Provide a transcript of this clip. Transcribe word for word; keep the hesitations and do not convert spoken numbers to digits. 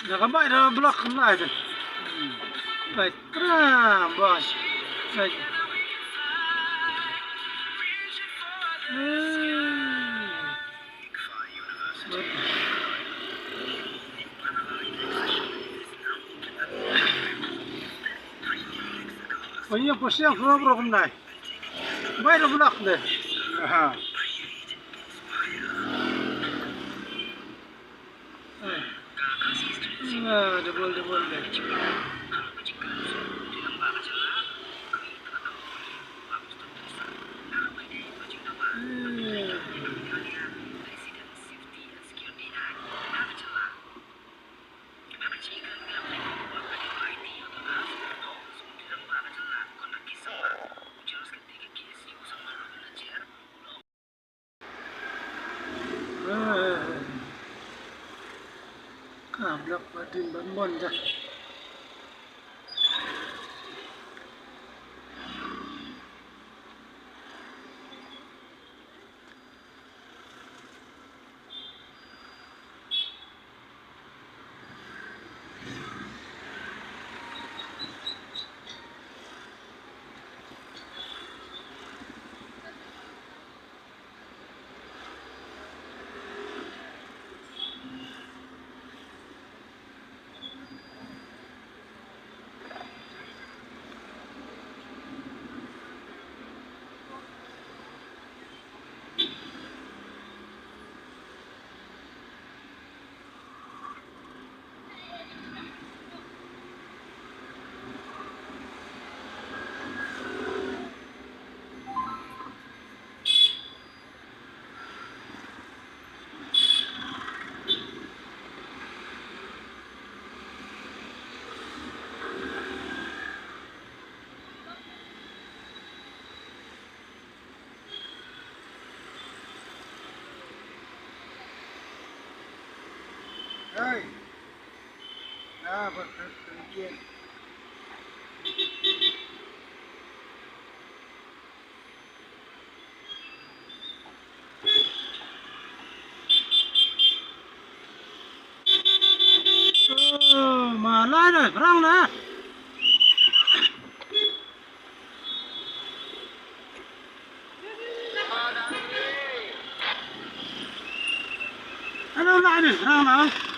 Na ka bai da block kan lai kan. Bai kram bai. Bai. Oi, ya, pues ya, fue abro con nai. Bai da block de. Aha. Ah, double, double de. Ka block ba din ban mon ja. Hey. Ah, ba ka ka kian. Oh, ma lai na, rang na. Ano lai na, rang na.